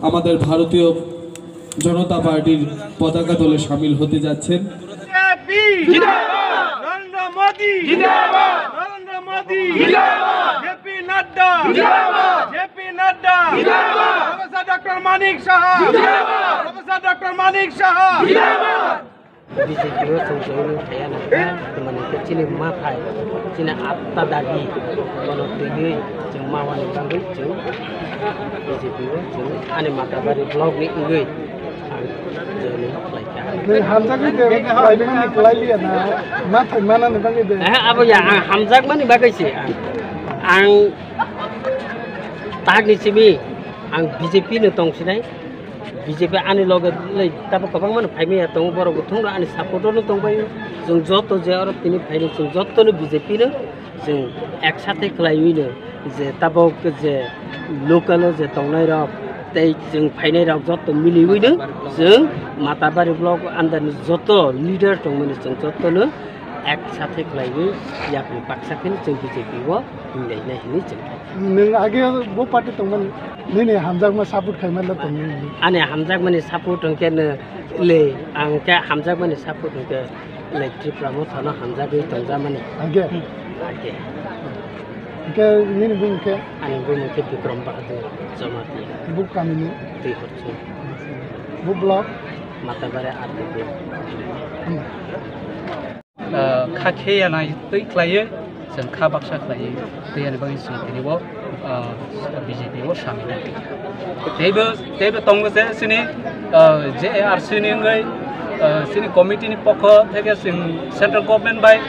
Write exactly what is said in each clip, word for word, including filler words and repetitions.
আমাদের ভারতীয় জনতা পার্টির পতাকা দলে সামিল হতে যাচ্ছেন। বিজেপি জিন্দাবাদ। নরেন্দ্র মোদি জিন্দাবাদ। নরেন্দ্র মোদি জিন্দাবাদ। জেপি নাড্ডা জিন্দাবাদ। জেপি নাড্ডা জিন্দাবাদ। প্রফেসর ডক্টর মানিক সাহা জিন্দাবাদ। প্রফেসর ডক্টর মানিক সাহা জিন্দাবাদ। B J P o chwng join wng phaiya nangkha, tamani hwnkhe chini mathai, chini atta dabi, bono twiwi chwng ma wani bagwi chwng B J P o chwng ani Matabari block ni wngwi ang join wng khlaikha. Nwng hamjagwi de, khlaimani khlaiya na, mathai manani bagwi de? Eh, abo ya, ang hamjakmani bagwi se ang, ang takni simi ang B J P no tongsinai. B J P ani loge le tabuk kwbangma no phaimaya tongo, borok bo thwngno ani support-o no tongbaio. Chwng joto je oro tini phaini chwng jotono B J P no chwng ek sathe khlaiwi no je tabuk je local-o je tongnairok tei chwng phainairok joto miliwi no chwng Matabari block under ni joto leader tongmani chwng jotono ek sathe khlaiwi yakni baksa kheno chwng B J P o hinlainai hinwi chwng. Nwng age bo party tongmani, nini hamjakma support khaimani tongmani. Ani hamjakmani support hwnkhe no le, ang khe hamjakmani support hwnkhe le Tipra Mothano hamjagwi tongjakmani. Age? Age. Hwnkhe nini bumung khe? Ani bumung khe Bikram Bahadur Jamatia. Bo kamini? Twi Horchung. Bo block? Matabari R D block. Hmm. Ah, kha khe ya nai twi khlaiwi, chwng kha baksa khlaiwi twi yani bagwi chwng tini bo, ah, B J P o samina. Teibo, teibo tongo je chini, ah, J A R C ni wngwi, ah, chini committee ni pokho theke chwng central government bai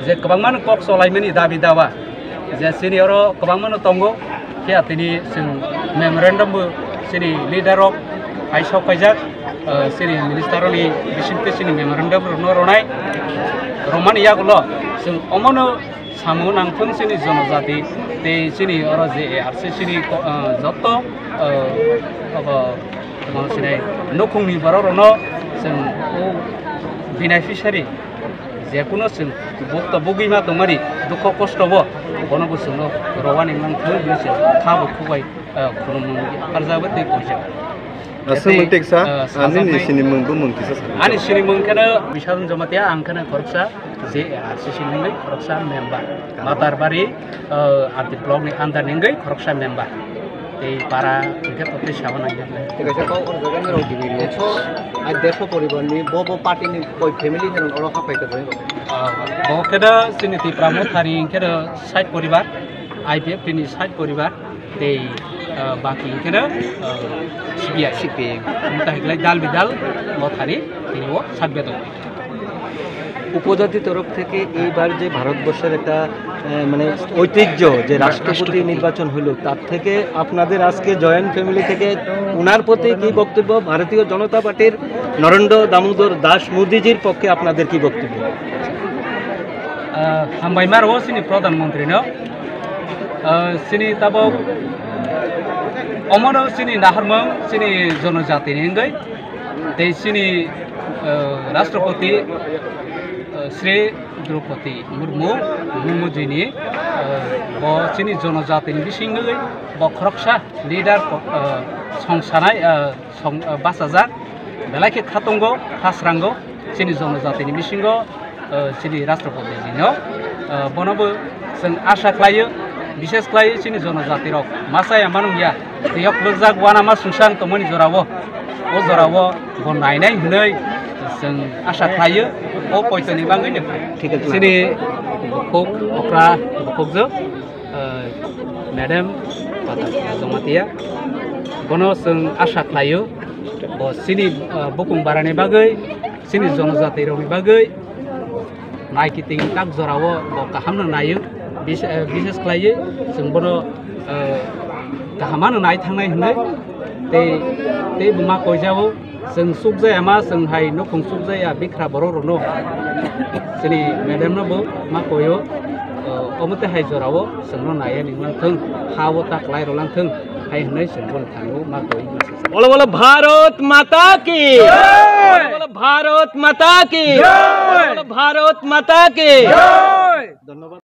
je kwbangma no kok cholaimani dabi dawa. Je chini oro kwbangma no tongo, phiya tini chwng memorandum bo chini leader rok hai sok paijak, ah, chini minister rokni bisingtwi chini memorandum rokno ronai, romani yagulo chwng omono samung nangthwng chini jonojati tei chini oro je A R C chini ko-, ah, joto, ah, abo tongmani sinai nukhungni borok rokno chwng o beneficiary. Jekuno chwng bukto bugwi ma tongmani dukho kosto bo, bono bo chwngno rowani mangthwi hwnwi chwng kha bo khubai, eh, khulumung parjak bai tei koijak. Aswk mung teksa, eh, ani ni sajaknai sini mung bo mung kisa sa. Ani sini mung kheno Bisal Jamatia, ang kheno khoroksa J A R C C ni khoroksa member. Matarbari, eh, R D block ni under ni wngwi khoroksa member. Tei para hwnkhe totwi saui nangya. Thik ase, kok o jaga ni rok ekso, ah, dersho poribar ni bo, bo party ni koi family ni rok oro haphai kwrwi rok? Ah, bo khe da chini Tipra Mothani hwnkhe da sait poribar, I P F T ni sait poribar, tei, ah, baki hwnkhe da, ah, C P I. C P I. Wngkha hiklai dal bidal Mothani tini o sak beton. উপজাতি তরফ থেকে এইবার যে ভারতবর্ষের একটা, আহ, মানে ঐতিহ্য যে হ্যাঁ, রাষ্ট্রপতি রাষ্ট্রপতি। নির্বাচন হইল, তার থেকে আপনাদের আজকে জয়েন্ট ফ্যামিলি থেকে ওনার প্রতি কি বক্তব্য? ভারতীয় জনতা পার্টির নরেন্দ্র দামোদর দাস মোদিজির পক্ষে আপনাদের কি বক্তব্য? Ah, hambai maro chini Pradhan Mantri no. Ah, chini tabok omono chini naharmung chini jonojati ni wngwi. Tei chini, eh, Rashtrapati, eh, Shri Draupadi Murmu, Murmu jini, eh, bo chini jonojati ni bisingwi bo khoroksa leader, eh, song sanai, eh, song, eh, bachajak, belai khe kha tongo, kha srango chini jonojati ni bisingo. Eh, chini Rashtrapati jino, eh, bono bo chwng asha khlaio, bishes khlaio chini jonojati rok masa ya manung ya, tei yok lwkjak uanama sungsang tongmani jorao, o jorao bo nainai hwnwi chwng asha khlaio, o poitoni bagwi no. Thik ase. Chini bukhuk okra bukhukjwk, eh, Madam Pata Jamatia, bono chwng asha khlaio, bo chini, eh, bukung barani bagwi, chini jonojati rokni bagwi, naikiting tak jorao bo kaham no naio, bis-, eh, bises khlaiwi chwng bono, eh, kaham ano nai thangnai hwnwi tei, tei bo ma koijao chwng sukjaya ma chwng hai nukhung sukjaya bikra borok rokno chini madam no bo ma koio, eh, omo tei hai jorao chwngno naiya ni wngthwng, ha o ta kwlai rwlang thwng hai hwnwi chwng bono thango ma koi. Bolo bolo Bharat Mata ki! Jai! Bolo bolo Bharat Mata ki! Jai! Bolo bolo Bharat Mata ki! Jai! Dhonnobad.